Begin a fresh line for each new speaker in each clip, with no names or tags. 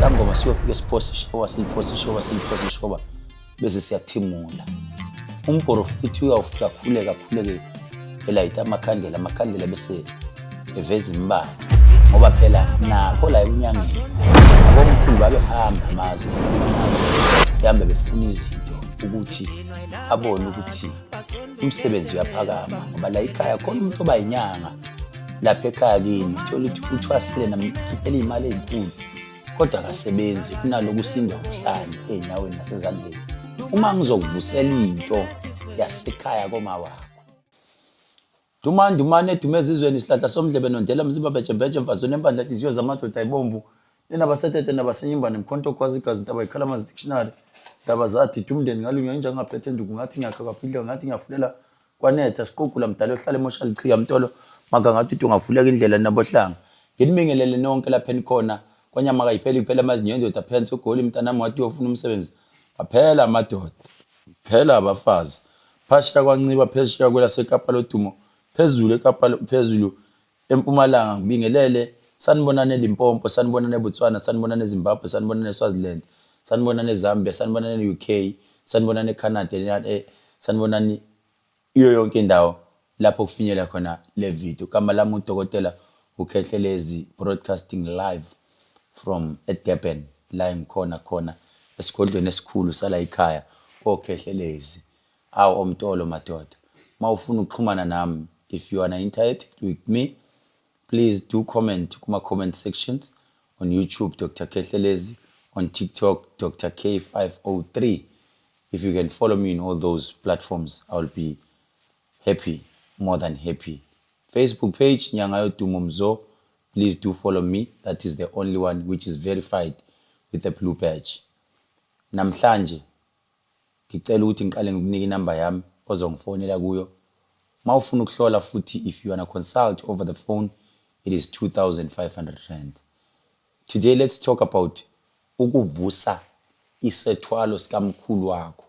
Isangoma siyofike siphose ishoba, siliphose ishoba, siliphose ishoba, bese siyathimula. Umprofiti uyawufika akhuleke, akhuleke, elayita amakhandlela, amakhandlela bese eveza imibala, ngoba phela nakho la ebunyangeni abomkhulu babehamba amazwe, behambe befuna izinto ukuthi abone ukuthi umsebenzi uyaphakama, ngoba la ekhaya khona umuntu oba yinyanga lapha ekhaya kini, uthola ukuthi uthwasile namkhiphela iy'mali ey'nkulu, kodwa akasebenzi, kunaloku usindwa ubuhlali ey'nyaweni nasezandleni. Uma ngizokuvusela into yasekhaya koma wakho. Dumani dumani edume ezizweni, sihlahla somdlebe nondela mzimba bhejebheje mfazweni empandla nhliziyo zamadoda ayibomvu nina basetete nabasenyimba nemkhonto ogwaza igazi ntaba ikhala amanzi dictionary ndaba zadida umndeni ngalunywa inja ngaphethe nduku ngathi ngiyakha kwabhidlika ngathi ngiyafulela kwanetha siqugula mdala ohlala emosha lichika mtolo magangathi uthi ungavuleka indlela nabohlanga. Nginibingelele nonke lapha enikhona kwanyama kayipheli kuphela amazinyo endoda phansi ogoli mntanami wathi uyofuna umsebenzi aphela amadoda phela abafazi phasheya kwaNciba phesheya kwelaseKapa lodumo phezulu eKapa phezulu eMpumalanga ngibingelele sanibonani eLimpopo sanibonani eBotswana sanibonani eZimbabwe sanibonani eSwaziland sanibonani eZambia sanibonani e-UK sanibonani eCanada sanibonani iyo yonke indawo lapho kufinyela khona le video. Igama lami uDokotela uKhehlelezi, broadcasting live from eDurban la engikhona khona esigodlweni esikhulu sala ekhaya koKhehlelezi. Awu omtolo madoda, uma ufuna ukuxhumana nami, if you wanna interact with me, please do comment kuma comment sections on YouTube Dr Khehlelezi, on TikTok Dr K503. If you can follow me in all those platforms, I will be happy, more than happy. Facebook page Nyangayodumo Mzo, please do follow me. That is the only one which is verified with the blue badge. Namhlanje ngicela ukuthi ngiqale ngikunika inamba yami ozongifonela kuyo uma ufuna ukuhlola, futhi if you wanna consult over the phone, it is 2500 rand. Today let's talk about ukuvusa isethwalo sikamkhulu wakho,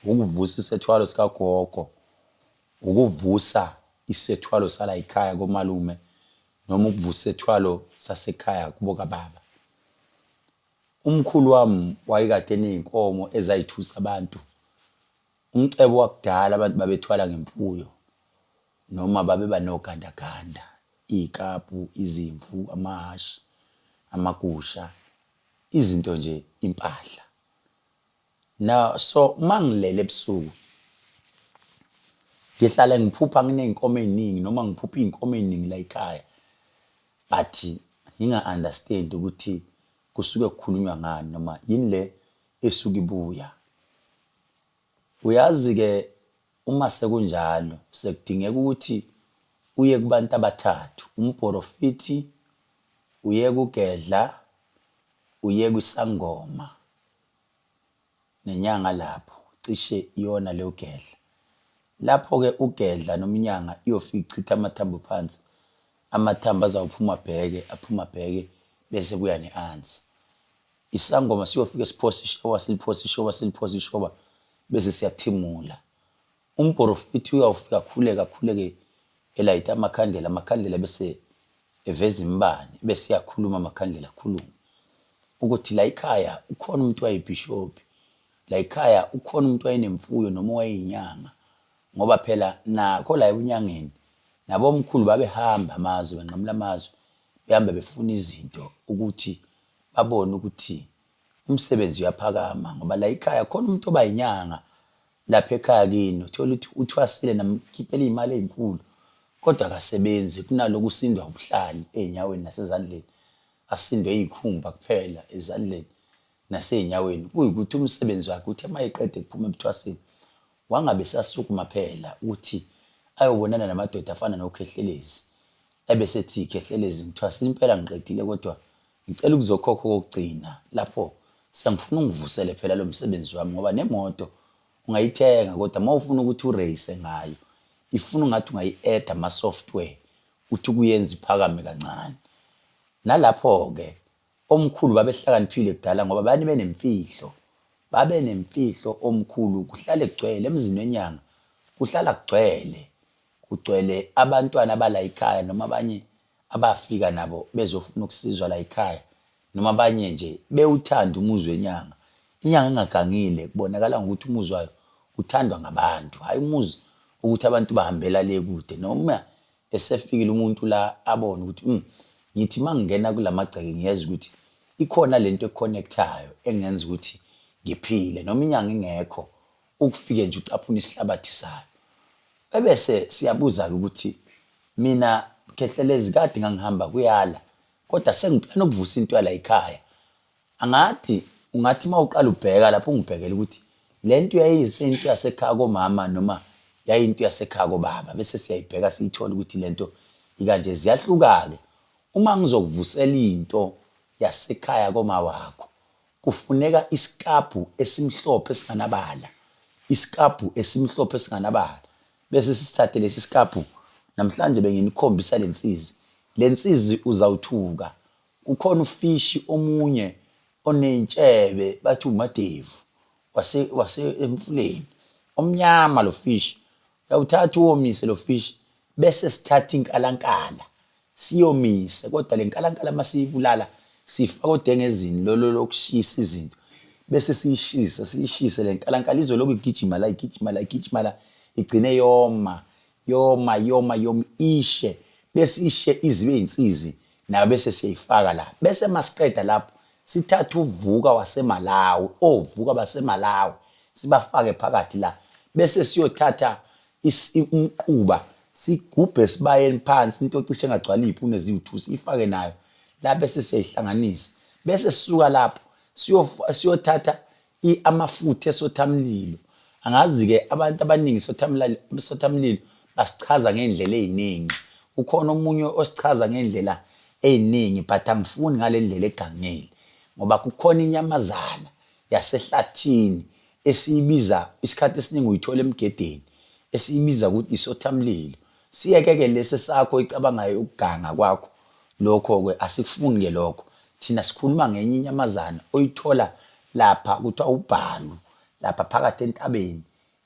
ukuvusa isethwalo sikagogo, ukuvusa isethwalo sala ekhaya komalume, noma ukuvusa isethwalo sasekhaya kubo kababa. Umkhulu wami wayekade eney'nkomo ezayithusa abantu. Umcebo wakudala abantu babethwala ngemfuyo noma babeba nogandaganda, iy'kapu, izimvu, amahhashi, amagusha, izinto nje, impahla. Now so uma ngilele ebusuku ngihlale ngiphupha nginey'nkomo ey'ningi noma ngiphupha iy'nkomo ey'ningi la ekhaya, but nginga-understand ukuthi kusuke kukhulunywa ngani noma yini le esuke ibuya. Uyazi-ke uma sekunjalo sekudingeka ukuthi uye kubantu abathathu, umporofiti, uye kugedla, uye kwisangoma nenyanga lapho cishe iyona leyo gedla. Lapho-ke ugedla noma inyanga iyofika ichithe amathambo phansi, amathambo azawuphuma abheke, aphume abheke bese kuya ne-answer. Isangoma siyofike siphose ishoba, siliphose ishoba, siliphose ishoba bese siyathimula. Umporofiti uyawufika akhuleke, akhuleke elayita amakhandlela, amakhandlela bese eveza imibani, bese iyakhuluma amakhandlela akhulume ukuthi la ekhaya ukhona umuntu wayebhishobhi, la ekhaya ukhona umuntu wayenemfuyo noma owayeyinyanga, ngoba phela nakho la ebunyangeni nabomkhulu babehamba amazwe, benqamula amazwe, behambe befuna izinto ukuthi babone ukuthi umsebenzi uyaphakama, ngoba la ekhaya khona umuntu oba yinyanga lapha ekhaya kini, uthola ukuthi uthwasile namkhiphela iy'mali ey'nkulu, kodwa akasebenzi, kunaloku usindwa ubuhlali ey'nyaweni nasezandleni, asindwe iy'khumba kuphela ezandleni nasey'nyaweni, kuyikuthi umsebenzi wakhe uthe uma eqeda ukuphuma ebuthwaseni wangabe esasukuma phela ukuthi ayobonana namadoda afana noKhehlelezi, ebesethi Khehlelezi ngithwasile impela ngiqedile, kodwa ngicela ukuzokhokha okokugcina lapho sengifuna ungivusele phela lo msebenzi wami, ngoba nemoto ungayithenga kodwa uma ufuna ukuthi ureyise ngayo ifuna ungathi ungayi-add ama-software uthi ukuyenza iphakame kancane. Nalapho-ke omkhulu babehlakaniphile kudala ngoba bani benemfihlo, babenemfihlo omkhulu, kuhlale kugcwele emzini wenyanga, kuhlala kugcwele, kugcwele abantwana bala ekhaya noma abanye abafika nabo bezofuna ukusizwa la ekhaya. noma abanye nje bewuthanda umuzi wenyanga. Inyanga engagangile kubonakala ngokuthi umuzi wayo uthandwa ngabantu, hhayi umuzi ukuthi abantu bahambela le kude. Noma esefikile umuntu la abone ukuthi ngithi uma ngingena kula magceke ngiyezwa ukuthi ikhona le nto e-connect-ayo engenza ukuthi ngiphile noma inyanga ingekho, ukufike nje ucaphuna isihlabathi sayo. Ebese siyabuza-ke ukuthi mina Khehlelezi kade ngangihamba kuyala kodwa sengiplana ukuvusa into yala ekhaya. Angathi ungathi uma uqala ubheka lapho ungibhekele ukuthi le nto yayiyisento yasekhaya komama noma yayinto yasekhaya kobaba bese siyayibheka siyithole ukuthi le nto ikanje. Ziyahluka-ke. Uma ngizokuvusela into yasekhaya koma wakho kufuneka isikabhu esimhlophe esinganabala, isikabhu esimhlophe esinganabala. Bese sisithathe lesi sikabhu, namhlanje benginikhombisa le nsizi. Le nsizi uzawuthuka. Kukhona ufishi omunye oney'ntshebe bathi umadevu wase wase emfuleni. Omnyama lo fishi. Uyawuthatha uwomise lo fishi bese sithatha inkalankala siyomise kodwa le nkalankala uma siyibulala siyifaka odengezini lolo lokushisa izinto bese siyishisa siyishise le nkalankala izolokhu igijima la igijima la igijima la igcine yoma yoma yoma yoma ishe bese ishe izibe insizi nayo bese siyayifaka la bese masiqeda lapho sithathe uvuka waseMalawi ovuka baseMalawi sibafake phakathi la bese siyothatha umquba sigubhe esibayeni phansi into cishe engagcwala iy'puni eziwu-two siyifake nayo la bese siyayihlanganisa bese sisuka lapho siyothatha amafutha esothamlilo. Angazi-ke abantu abaningi isothamlilo basichaza ngey'ndlela ey'ningi. Kukhona omunye osichaza ngey'ndlela ey'ningi but angifuni ngale ndlela egangile ngoba kukhona inyamazana yasehlathini esiyibiza isikhathi esiningi uyithola emgedeni esiyibiza ukuthi isothamlilo. Siyeke-ke lesi esakho oyicabangayo ukuganga kwakho lokho-ke asikufuni-ke lokho. Thina sikhuluma ngenye inyamazana oyithola lapha kuthiwa ubhalu lapha phakathi entabeni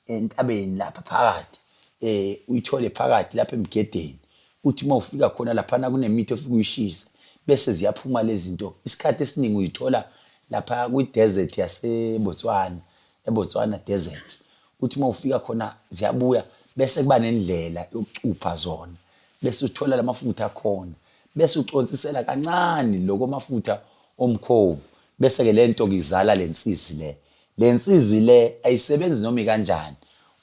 entabeni lapha phakathi uyithole phakathi lapha emgedeni uthi uma ufika khona laphana kunemithi ofika uyishise bese ziyaphuma lezi zinto. Isikhathi esiningi uyithola lapha kwi-desert yaseBotswana, eBotswana desert. Uthi uma ufika khona ziyabuya bese kuba nendlela yokucupha zona bese uthola lamafutha akhona bese uconsisela kancane loko mafutha omkhovu bese-ke le nto-ke izala le nsizi le. Le nsizi le ayisebenzi noma ikanjani.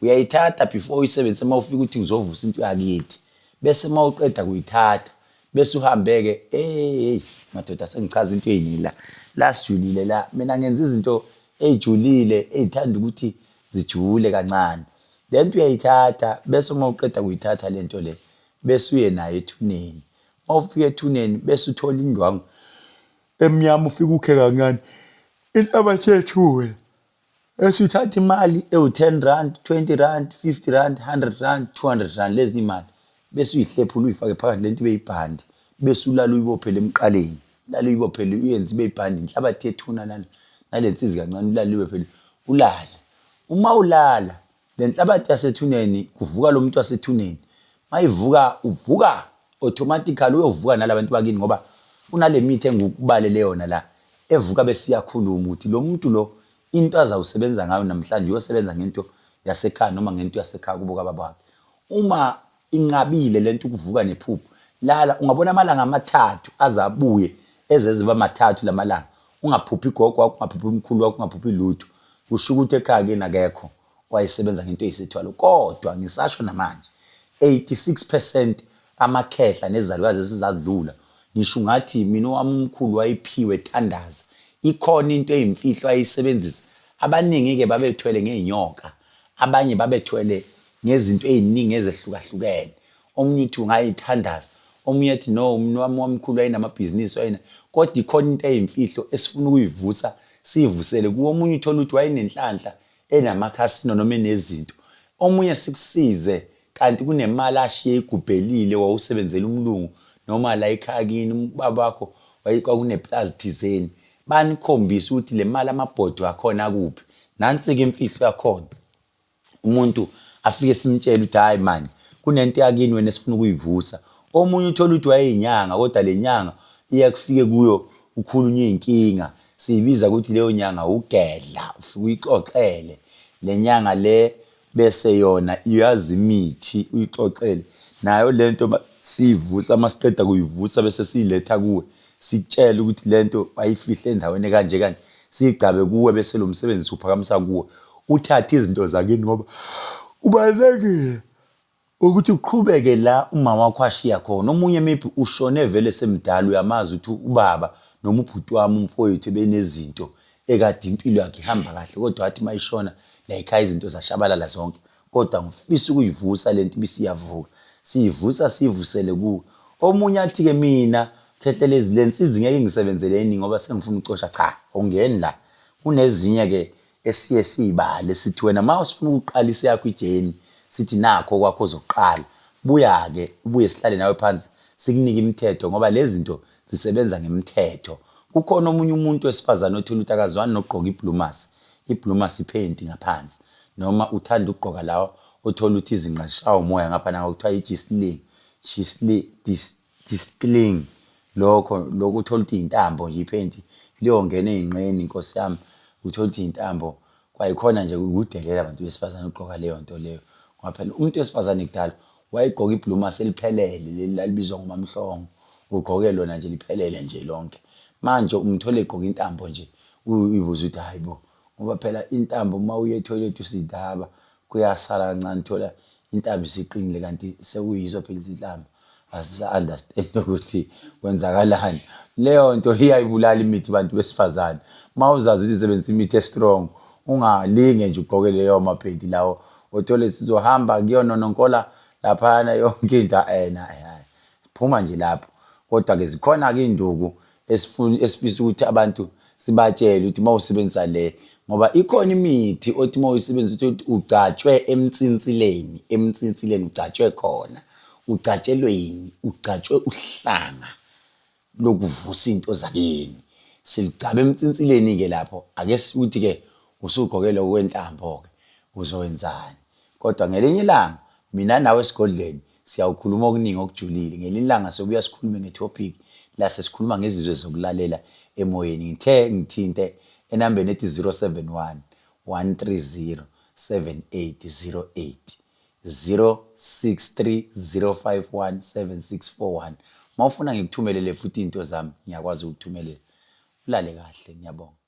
Uyayithatha before uyisebenzise uma ufika uthi ngizovusa into yakithi. Bese uma uqeda kuyithatha bese uhambe-ke hey madoda sengichaza into ey'ningi la. La sijulile la. Mina ngenza izinto ey'julile ey'thanda ukuthi zijule kancane. Le nto uyayithatha bese uma uqeda kuyithatha le nto le bese uye nayo ethuneni. Uma ufika ethuneni bese uthola indwangu emnyama ufike ukhe kancane inhlabathi yethuna bese uthatha imali ewu-10 rand, 20 rand, 50 rand, 100 rand, 200 rand lezi imali bese uyihlephula uyifake phakathi lento ibe yibhandi bese ulala uyibophele emqaleni ulale uyibophele uyenze ibe yibhandi inhlabathi yethuna nale nsizi kancane ulale uyibophele ulale uma ulala Le nhlabathi yasethuneni kuvuka lo muntu wasethuneni mayivuka uvuka automatically uyovuka nalabantu bakini ngoba kunale mithi engikubalele yona la evuka besiyakhuluma ukuthi lo muntu lo into azawusebenza ngayo namhlanje uyosebenza ngento yasekhaya noma ngento yasekhaya kubo kababa wakhe. Uma inqabile lento ukuvuka nephupho lala ungabona amalanga amathathu aze abuye eze ziba mathathu lamalanga ungaphuphi gogo wakho ungaphuphi umkhulu wakho ungaphuphi lutho kusho ukuthi ekhaya kini akekho wayesebenza ngento eyisithwalo kodwa ngisasho namanje 86% amakhehla nezalukazi esizadlula ngisho ungathi mina owami umkhulu wayephiwe thandaza ikhona into eyimfihlo ayisebenzisa abaningi-ke babethwele ngey'nyoka abanye babethwele ngezinto ey'ningi ezehlukahlukene omunye uthi ungayithandaza omunye ethi no mina wami wamkhulu wayenamabhizinisi wayena kodwa ikhona into eyimfihlo esifuna ukuyivusa siyivusele kuwo omunye uthole ukuthi wayenenhlanhla enamakhasino noma enezinto omunye sikusize kanti kunemali ashiye igubhelile wawusebenzela umlungu noma la ekhaya kini ubaba wakho kwakuneplazi thizeni banikhombise ukuthi le mali amabhodwe akhona akuphi nansi-ke imfihlo yakhona umuntu afike simtshele ukuthi hayi mani kunento yakini wena esifuna ukuyivusa omunye uthola ukuthi wayeyinyanga kodwa le nyanga iya kufike kuyo Kukhulunywe iy'nkinga, siyibiza ukuthi leyo nyanga ugedla, ufike uyixoxele le nyanga le bese yona iyazi imithi uyixoxele nayo le nto siyivusa uma siqeda kuyivusa bese siyiletha kuwe sikutshele ukuthi le nto bayifihle endaweni ekanje kanje siyigcabe kuwe bese lo msebenzi siwuphakamisa kuwe uthathe izinto zakini ngoba kubalulekile Ukuthi uqhubeke la umama wakho ashiya khona. Omunye maybe ushone vele semdala uyamazi ukuthi ubaba noma ubhuti wami umfowethu ebenezinto ekade impilo yakhe ihamba kahle kodwa wathi mayishona la ekhaya izinto zashabalala zonke kodwa ngifisa ukuyivusa lento ibisiyavuka. Siyivusa siyivusele kuwe. Omunye athi-ke mina Khehlelezi le nsizi ngeke ingisebenzele eningi ngoba sengifuna ukucosha. Cha, awungeni la. Kunezinye-ke esiye siyibale sithi wena ma usifuna ukuqalisa eyakho ijeni sithi nakho okwakho ozoqala buya-ke ubuye sihlale nawe phansi sikunike imithetho ngoba lezi zinto zisebenza ngemithetho kukhona omunye umuntu wesifazane othola ukuthi akazwani nokugqoka iblumas iblumas iphenti ngaphansi noma uthanda ukugqoka lawa othola ukuthi izinqa zishawa umoya ngapha nanga kuthiwa i-gisling gisling Lokho lokhu uthola ukuthi iy'ntambo nje iphenti liyongena ey'nqeni nkosi yami uthola ukuthi iy'ntambo kwayikhona nje ukudelela abantu besifazane ukugqoka leyo nto leyo ngoba phela umuntu wesifazane kudala wayegqoka ibhlumasi eliphelele leli lalibizwa ngomamhlongo ugqoke lona nje liphelele nje lonke manje umthole egqoka intambo nje uyibuza ukuthi hayi bo ngoba phela intambo uma uye ethoyilethi usidaba kuyasala kancane thola intambo isiqinile kanti sekuyiso phela isihlamba asisa-understand ukuthi kwenzakalani leyo nto iyayibulala imithi bantu besifazane uma uzazi ukuthi usebenzisa imithi e-strong ungalinge nje ugqoke leyo maphenti lawo othole sizohamba kuyonononkola laphayana yonke into ena phuma nje lapho kodwa-ke zikhona-ke iy'nduku esifisa ukuthi abantu sibatshele ukuthi uma usebenzisa le ngoba ikhona imithi othi uma uyisebenzisa ukuthi ugcatshwe emnsinsileni emnsinsileni ugcatshwe khona ugcatshelweni ugcatshwe uhlanga lokuvusa into zakini siligcaba emnsinsileni-ke lapho ake sithi-ke usugqoke lokho kwentambo-ke uzokwenzani Kodwa ngelinye ilanga mina nawe esigodlweni siyawukhuluma okuningi okujulile. Ngelinye ilanga sobuya sikhulume nge-topic la sesikhuluma ngezizwe zokulalela emoyeni. Ngithe ngithinte enambeni ethi 071 130 7808 063 051 7641. Mawufuna ngikuthumelele futhi izinto zami ngiyakwazi ukukuthumelela. Ulale kahle ngiyabonga.